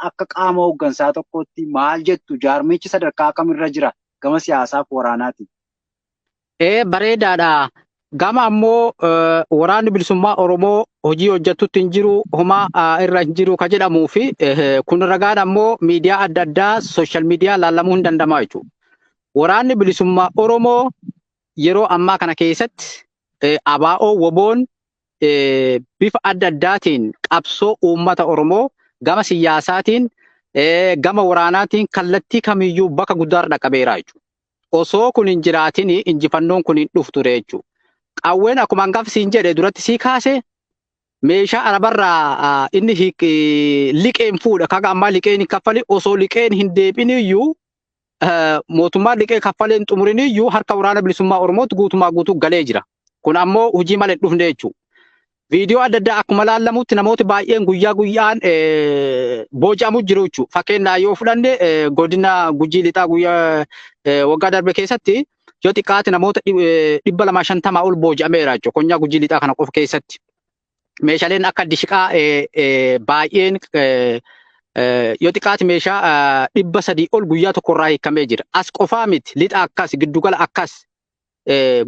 Akka qaama hooggansaa tokkootti maal jettu, jaarmichi sadarkaa kamirra jira gama siyaasaaf waraanaatiin? Ee, bareedaadha. Gama ammoo waraanni bilisummaa Oromoo hojii hojjetutti hin jiru, homaa irra hin jiru ka jedhamuu fi kun ragaan ammoo miidiyaa adda addaa, social media laallamuu hin danda'ama jechuudha. Waraanni bilisummaa Oromoo yeroo ammaa kana keessatti ABO WBOn bifa adda addaatiin qabsoo uummata Oromoo gama siyaasaatiin, gama waraanaatiin kallattii kamiyyuu bakka guddaarra dhaqqabeera jechuudha. Osoo kun hin jiraatin injifannoon kun hin dhuftu ture jechuudha. Qawween akkuma hangafa siin jedhe duratti sii kaase, meeshaa arabarraa inni liqeen fuudha. Kaga ammaa liqeen hin kaffali, osoo liqeen hin deebiin iyyuu, mootummaan liqee kaffalee hin xumurin iyyuu harka waraana bilisummaa Oromootti guutumaa guutuu galee jira. Kun ammoo hojii malee hin dhufne jechuudha. Viidiyoo adda addaa akkuma laallamutti namooti baay'een guyyaa guyyaan booji'amu jiru jechuudha. Fakkeenyaaf yoo fudhanne, godina Gujii Lixaa guyyaa waggaa darbe keessatti yoo xiqqaate namoota 250 ol booji'ameera jechuudha. Konyaa Gujii Lixaa kana qofa keessatti. Meeshaaleen akka dishiqaa baay'een, yoo xiqqaate meeshaa 300 ol guyyaa tokkorraa hiikamee jira. As qofaa miti, lixa akkas, giddugala akkas,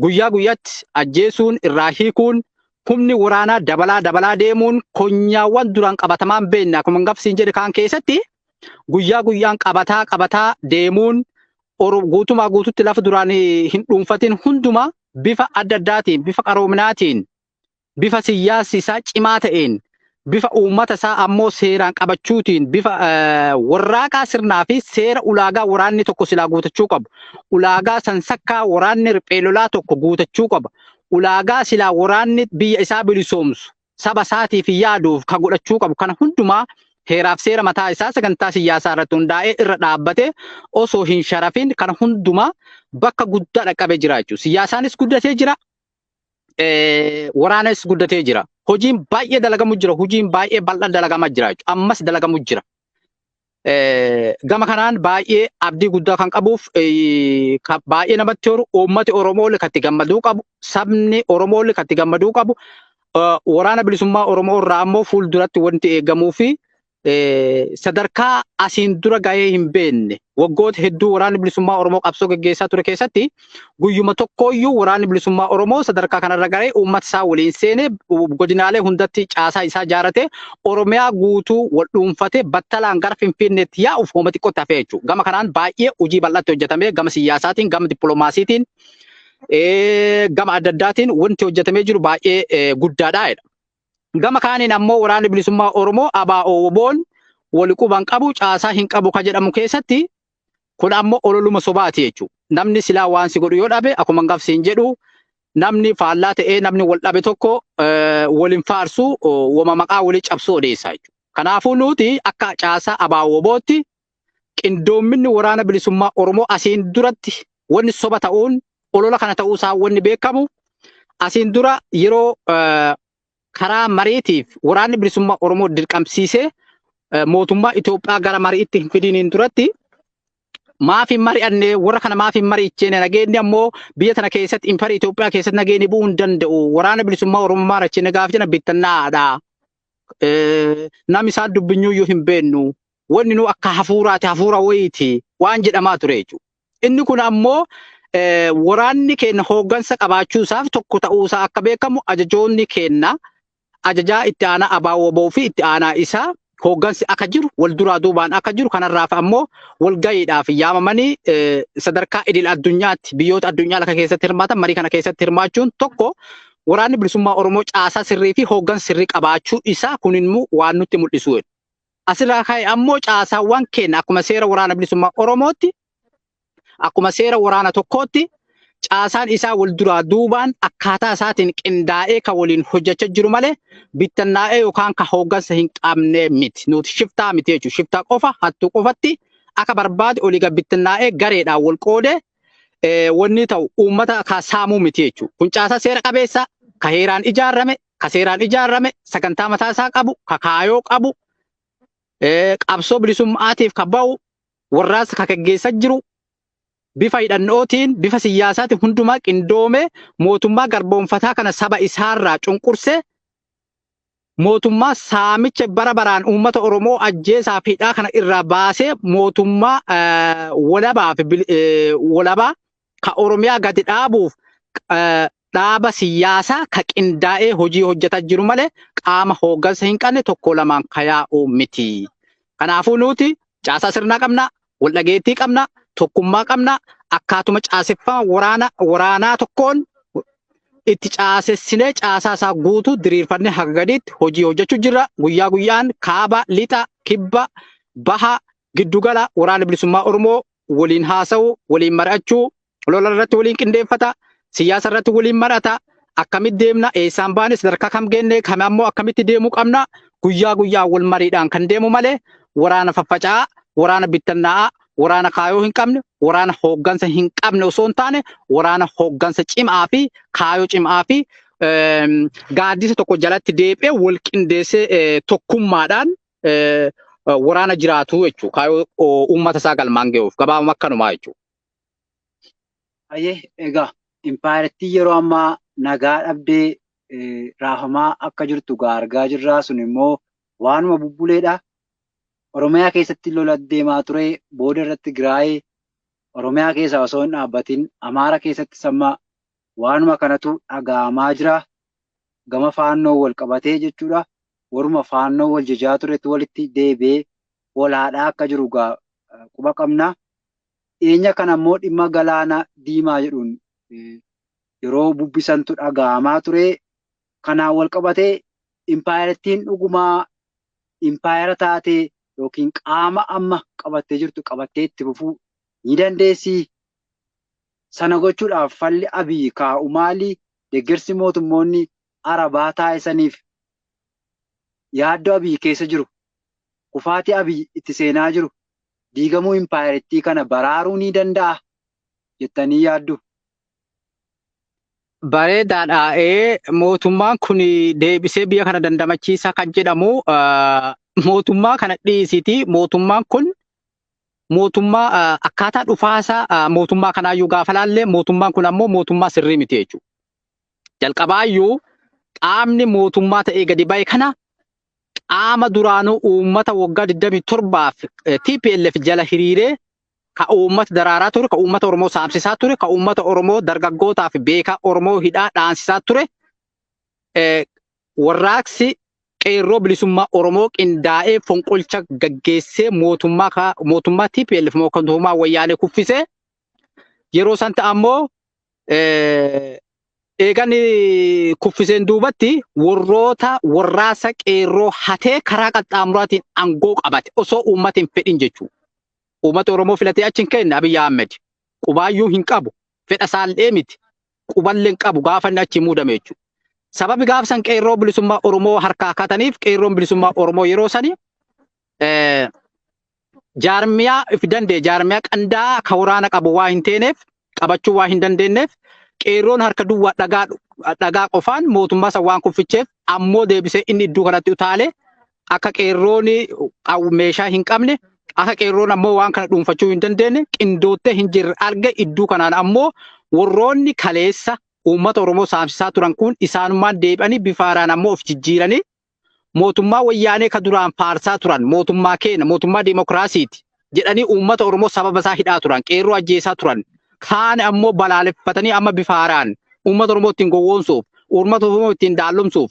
guyyaa guyyaatti ajjeesuun, irraa hiikuun, humni waraanaa dabalaa dabalaa deemuun, konyaawwan duraan qabatamaan beekne akkuma gafsiin jedhe kaan keessatti guyyaa guyyaan qabataa qabataa deemuun, guutumaa guututti lafa duraan hin dhuunfatin hundumaa bifa adda addaatiin, bifa qaroominaatiin, bifa siyaasi isaa cimaa ta'een, bifa uummata isaa ammoo seeraan qabachuutiin, bifa warraaqaa sirnaa fi seera ulaagaa waraanni tokko silaa guutachuu qabu. Ulaagaa sansakkaa waraanni riphee lolaa tokko guutachuu qaba. Ulaagaa silaa waraanni biyya isaa bilisoomsu, saba isaatiif yaaduuf ka godhachuu qabu kana hundumaa heeraaf seera mataa isaa sagantaa siyaasaa irratti hundaa'ee irra dhaabbatee osoo hin sharafin kana hundumaa bakka guddaa dhaqqabee jira jechuudha. Siyaasaanis guddatee jira. Waraanis guddatee jira. Hojiin baay'ee dalagamu jira. Hojiin baay'ee bal'aan dalagamaa jira jechuudha. Ammas dalagamu jira. Gama kanaan baay'ee abdii guddaa kan qabuuf, baay'ee namatti horu, uummati Oromoo kan itti gammaduu qabu, sabni Oromoo kan itti gammaduu qabu, waraana bilisummaa Oromoo irraa ammoo fuulduratti wanti eegamuu fi sadarkaa asiin dura gahee hin beekne, waggoota hedduu waraanni bilisummaa Oromoo qabsoo gaggeessaa ture keessatti guyyuma tokkooyyuu waraanni bilisummaa Oromoo sadarkaa kanarra garee uummata isaa waliin seenee, godinaalee hundatti caasaa isaa ijaarate, Oromiyaa guutuu wal dhuunfatee battalaan gara Finfinneetti yaa'uuf homa xiqqootti hafee jechuudha. Gama kanaan baay'ee hojii bal'aatti hojjetamee, gama siyaasaatiin, gama dippiloomaasiitiin, gama adda addaatiin wanti hojjetamee jiru baay'ee guddaadha jedha. Gama kaaniin ammoo waraanni bilisummaa Oromoo ABO WBOn wali quban qabu, caasaa hin qabu ka jedhamu keessatti, kun ammoo ololuma sobaati jechuudha. Namni silaa waan si godhu yoo dhabe, akkuma gafsiin jedhu, namni faallaa ta'ee namni wal dhabe tokko waliin faarsu, wama maqaa walii cabsuu odeessa jechuudha. Kanaafuu nuti akka caasaa ABO WBOtti qindoominni waraana bilisummaa Oromoo asiin duratti wanni soba ta'uun, olola kana ta'uusaa wanni beekamu, asiin dura yeroo karaa mariitiif waraanni bilisummaa Oromoo dirqamsiisee mootummaa Itoophiyaa gara mariitti hin fidiniin duratti, maaf hin mari'anne, warra kana maaf hin mari'icheene, nageenyi ammoo biyya tana keessatti, impaayera Itoophiyaa keessatti nageenyi bu'uu hin danda'u, waraana bilisummaa Oromoo maarachine gaaf jedhan, bittannaadha. Namni isaan dubbinyuuyyuu hin beennu. Wanni nu akka hafuuraati, hafuura wayiiti waan jedhamaa ture jechuudha. Inni kun ammoo waraanni keenya hooggansa qabaachuu isaaf, tokko ta'uusaa akka beekamu, ajajoonni keenya, ajajaa itti aanaa ABO WBO fi itti aanaa isaa, hooggansi akka jiru, wal duraa duubaan akka jiru, kanarraaf ammoo walga'iidhaaf yaamamanii sadarkaa idil addunyaatti biyyoota addunyaa lafa keessatti hirmaatan marii kana keessatti hirmaachuun tokko waraanni bilisummaa Oromoo caasaa sirrii fi hooggansa sirrii qabaachuu isaa kun immoo waan nutti mul'isu. Asirraa ka'e ammoo caasaawwan keenya akkuma seera waraana bilisummaa Oromootti, akkuma seera waraana tokkootti, caasaan isaa wal duraa duubaan akkaataa isaatiin qindaa'ee kan waliin hojjechaa jiru malee bittannaa'ee yookaan kan hooggansa hin qabne miti. Nuti shiftaa miti jechuudha. Shiftaa qofa, hattuu qofatti akka barbaade olii gad bittinnaa'ee gareedhaan wal qoodee wanni ta'u uummata ka saamuu miti jechuudha. Kun caasaa seera qabeessa, ka heeraan ijaarame, ka seeraan ijaarame, sagantaa mataa isaa qabu, ka kaayoo qabu, qabsoo bilisummaatiif ka ba'u, warraasa ka gaggeessaa jiru, bifa hidhannootiin, bifa siyaasaatiin hundumaa qindoome mootummaa garboonfataa kana saba isaarraa cunqursee Mootummaa saamicha bara baraan uummata Oromoo ajjeesaa fi hidhaa kana irraa baasee mootummaa walabaa fi walabaa ka Oromiyaa gadi dhaabuuf dhaaba siyaasaa ka qindaa'ee hojii hojjetaa jiru malee qaama hooggansa hin qabne tokko lamaan kayaa'uu miti. Kanaafuu nuti caasaa sirnaa qabna, wal dhageettii qabna, tokkummaa qabna, akkaatuma caaseffama waraanaa tokkoon itti caasessinee caasaa isaa guutuu diriirfannee haga gadiitti hojii hojjechuu jirra. Guyyaa guyyaan kaaba, lixa, kibba, baha, giddugala Waraana Bilisummaa Oromoo waliin haasa'u, waliin mari'achuu, lola irratti waliin qindeeffata, siyaasa irratti waliin mari'ata. Akkamitti deemna, eessaan baane, sadarkaa kam geenne, kam ammoo akkamitti deemuu qabna, guyyaa guyyaa wal mariidhaan kan deemu malee waraana faffaca'aa, waraana bittinnaa'aa, waraana kaayoo hin qabne, waraana hooggansa hin qabne osoo hin taane waraana hooggansa cimaa fi kaayoo cimaa fi gaaddisa tokko jalatti deebi'ee wal qindeessee tokkummaadhaan waraana jiraatu jechuudha. Kaayoo uummata isaa galmaan ga'uuf gabaabuma akkanumaa jechuudha. Ayyee, egaa impaayerattii yeroo ammaa nagaa dhabdee raafamaa akka jirtu argaa jirraa, sun immoo waanuma bubbuleedha. Oromiyaa keessatti lola deemaa ture, booda irratti Tigraay Oromiyaa keessa osoo hin dhaabbatin Amaara keessatti samma waanuma kanatu dhaga'amaa jira. Gama faannoo wal qabatee jechuudha. Waruma faannoo wal jajaa turetu walitti deebi'ee wal haadhaa akka jiru quba qabna. Dhiyeenya kana immoo dhimma galaana diimaa jedhuun yeroo bubbisantu dhaga'amaa ture. Kanaan wal qabatee impaayerattiin dhugumaa impaayera taatee yookiin qaama amma qabattee jirtu qabattee itti fufuu ni dandeessii? Sana gochuudhaaf falli Abiyyi kaa'u maali? Deeggarsi mootummoonni Arabaa taasisaniif yaaddoo Abiyyi keessa jiru, kufaatii Abiyyi itti seenaa jiru, diigamuu impaayerattii kana baraaruu ni danda'a jettanii yaaddu? Bareedaadha. Mootummaan kun deebisee biyya kana dandamachiisa kan jedhamu mootummaa kana dhiisiti. Mootummaan kun mootummaa akkaataa dhufaasaa mootummaa kanaayyuu gaafa laallee mootummaan kun ammoo mootummaa sirrii miti jechuudha. Jalqabaayyuu qaamni mootummaa ta'ee gadi ba'e kana qaama duraanuu uummata waggaa 27f TPLF jala hiriiree ka uummata daraaraa ture, ka uummata Oromoo saamsisaa ture, ka uummata Oromoo dargaggootaa fi beekaa Oromoo hidhaa dhaansisaa ture. Warraaqsi qeerroo bilisummaa Oromoo qindaa'ee fonqolcha gaggeessee mootummaa TPLF mootummaa wayyaanee kuffisee yeroo san ta'a ammoo eegan kuffiseen duubatti warroota warraasa qeerroo hatee karaa qaxxaamuraatiin aangoo qabate osoo uummata hin fedhin jechuudha. Uummata Oromoo filatee achi hin kenne Abiyyi Ahmed. Qubaayyuu hin qabu. Fedha isaallee miti. Quballee hin qabu gaafa inni achi muudame jechuudha. Sababi gaafa san qeerroo bilisummaa Oromoo harkaa kataniif qeerroon bilisummaa Oromoo yeroo sani jaarmiyaa if danda'e, jaarmiyaa qandaa'aa ka waraana qabu waa hin teeneef, qabachuu waa hin dandeenyeef, qeerroon harka duwwaa dhagaa qofaan mootummaa san waan kufficheef ammoo deebisee inni iddoo kanatti utaalee akka qeerroon meeshaa hin qabne, akka qeerroon ammoo waan kana dhuunfachuu hin dandeenye, qindoottee hin jirre arge. Iddoo kanaan ammoo warroonni kaleessa uummata Oromoo saamsisaa turan kun isaanummaan deebi'anii bifa haaraan ammoo of jijjiiranii mootummaa wayyaanee ka duraan faarsaa turan, mootummaa keenya, mootummaa dimokiraasiiti jedhanii uummata Oromoo sababa isaa hidhaa turan, qeerroo ajjeesaa turan, kaan ammoo balaaleffatanii amma bifa haaraan uummata Oromoo ittiin gowwoomsuuf, uummata Oromoo ittiin daallomsuuf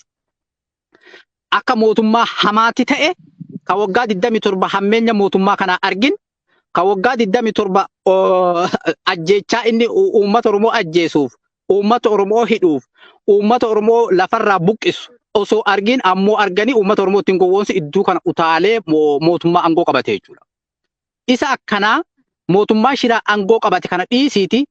akka mootummaa hamaatti ta'e, ka waggaa 27 hammeenya mootummaa kanaa argin, ka waggaa 27 ajjeechaa inni uummata Oromoo ajjeesuuf, uummata Oromoo hidhuuf, uummata Oromoo lafarraa buqqisu osoo argin ammoo arganii uummata Oromoo ittiin gowwoomsu iddoo kana utaalee mootummaa aangoo qabate jechuudha. Isa akkanaa mootummaa shiraa aangoo qabate kana dhiisiiti,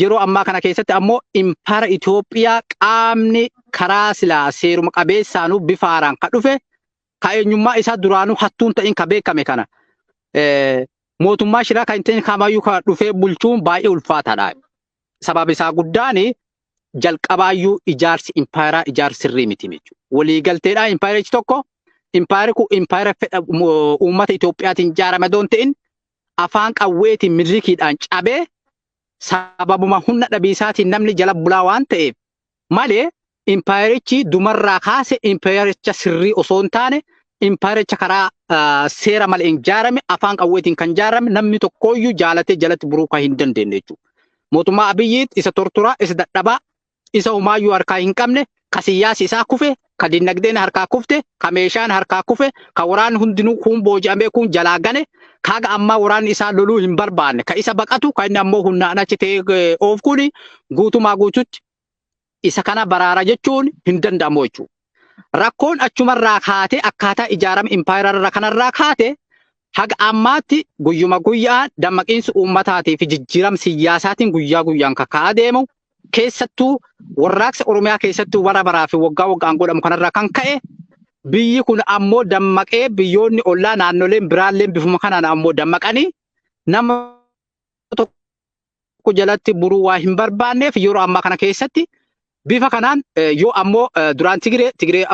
yeroo ammaa kana keessatti ammoo impaara Itoophiyaa qaamni karaa silaa seeruma qabeessaanuu bifa haaraan ka dhufe, ka eenyummaa isaa duraanuu hattuun ta'in ka beekame kana mootummaa shiraa kan ta'in kamayyuu ka dhufee bulchuun baay'ee ulfaataadha. Sababa isaa guddaan jalqabaayyuu ijaarsi impaayeraa ijaarsi sirrii miti jechuudha. Waliigalteedhaan impaayerichi tokko, impaayerri kun impaayera fedha uummata Itoophiyaatiin ijaarame doon ta'in afaan qawweetiin Minilikiidhaan cabee sababuma humna dhabiisaatiin namni jala bulaa waan ta'eef malee. Impaayerichi dumarraa kaase impaayericha sirrii osoo hin taane impaayericha karaa seera malee hin ijaarame, afaan qawweetiin kan ijaarame, namni tokkooyyuu jaalatee jalatti buruu kan hin dandeenye jechuudha. Mootummaa Abiyyiit isa tortoraa, isa dadhabaa, isa homaayyuu harkaa hin qabne, ka siyaasi isaa kufe, ka dinagdeen harkaa kufte, ka meeshaan harkaa kufe, ka waraanni hundinuu kun booji'amee kun jalaa gane, ka haga ammaa waraanni isaa loluu hin barbaanne, ka isa baqatu, ka inni ammoo humnaan achi ta'ee oof kuni guutumaa guututti isa kana baraara jechuun hin danda'amu jechuudha. Rakkoon achumarraa kaatee akkaataa ijaarama impaayerarra kanarraa kaate haga ammaatti guyyuma guyyaa dammaqiinsi uummataatii fi jijjiirama siyaasaatiin guyyaa guyyaan kaka'aa deemu, keessattuu warraaqsa Oromiyaa keessattuu bara baraa fi waggaa waggaan godhamu kanarraa kan ka'e biyyi kun ammoo dammaqee, biyyoonni ollaa naannoleen biraalleen bifuma kanaan ammoo dammaqanii nama tokko jalatti buruu waa hin barbaanneef yeroo ammaa kana keessatti bifa kanaan yoo ammoo duraan Tigiree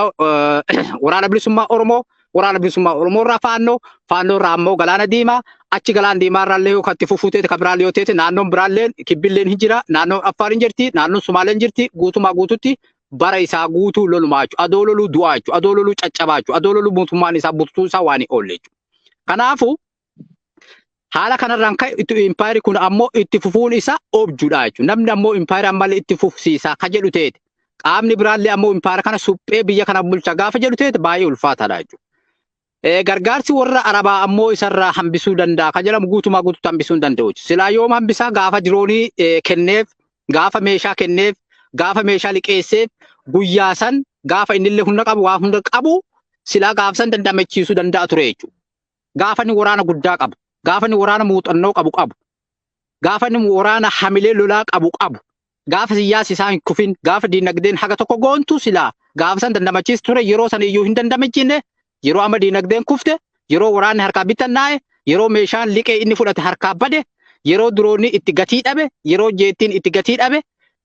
waraana bilisummaa Oromoo, waraana bilisummaa Oromoo irraa Faannoo, Faannoo irraa ammoo Galaana Diimaa, achi Galaana Diimaa irraa illee yoo itti fufuu ta'e, kan biraallee yoo ta'e, naannoon biraallee kibbilleen hin jira, naannoon Affaar hin jirti, naannoon Sumaaleen hin jirti, guutumaa guututti bara isaa guutuu lolumaa jechuudha. Adoo loluu du'aa jechuudha. Adoo loluu caccabaa jechuudha. Adoo loluu mootummaan isaa bututuu isaa waan hin oolle jechuudha. Kanaafuu haala kanarraan ka'e itti impaayeri kun ammoo itti fufuun isaa objuudha jechuudha. Namni ammoo impaayeri ammallee itti fufsiisaa ka jedhu ta'eeti. Qaamni biraallee ammoo impaayera kana suphee biyya kana bulcha gaafa jedhu ta'eeti baay'ee ulfaataadha jechuudha. Gargaarsi warra Arabaa ammoo isarraa hambisuu danda'a kan jedhamu guutumaa guutuutti hambisuu hin danda'u. Silaa yoom hambisaa? Gaafa diroonii kenneef, gaafa meeshaa kenneef, gaafa meeshaa liqeesseef, guyyaa san gaafa innillee humna qabu, waa hunda qabu, silaa gaafa san dandamachiisuu danda'a ture jechuudha. Gaafa inni waraana guddaa qabu, gaafa inni waraana muuxannoo qabu, gaafa inni waraana hamilee lolaa qabu, gaafa siyaasi isaa hin kufin, gaafa diinagdeen haga tokko goontu silaa gaafa san dandamachiisu ture. Yeroo san iyyuu hin dandamachiisne. Yeroo amma diinagdeen kufte, yeroo waraanni harkaa bittannaa'e, yeroo meeshaan liqee inni fudhate harkaa bade, yeroo diroonni itti gatii dhabe, yeroo jeettiin itti gatii dhabe,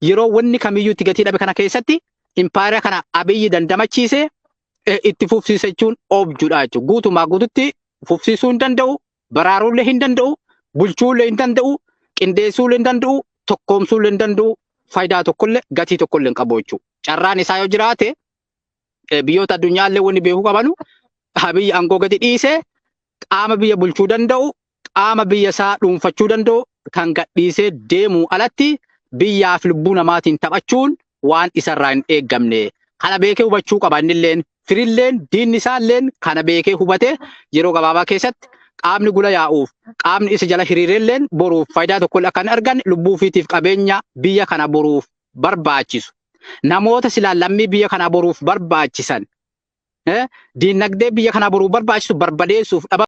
yeroo wanni kamiyyuu itti gatii dhabe kana keessatti impaayera kana Abiyyi dandamachiise itti fufsiisa jechuun objuudha jechuudha. Guutumaa guututti fufsiisuu hin danda'u, baraaruullee hin danda'u, bulchuullee hin danda'u, qindeessuullee hin danda'u, tokkoomsuullee hin danda'u, faayidaa tokkollee gatii tokkollee hin qabu jechuudha. Carraan isaa yoo jiraate biyyoota addunyaallee wanni beekuu qabanu Abiyyi aangoo gadi dhiisee qaama biyya bulchuu danda'u, qaama biyya isaa dhuunfachuu danda'u kan gadhiisee deemuu alatti biyyaaf lubbuu namaatiin taphachuun waan isarraa hin eeggamne. Kana beekee hubachuu qaba innilleen. Firilleen diinni isaalleen kana beekee hubatee yeroo gabaabaa keessatti qaamni gula yaa'uuf qaamni isa jala hiriirelleen boruuf faayidaa tokko akka hin arganne, lubbuu ofiitiif qabeenya biyya kana boruuf barbaachisu. Namoota silaa lammii biyya kana boruuf barbaachisan, diinagdee biyya kana boruuf barbaachisu barbadeessuuf dhaba.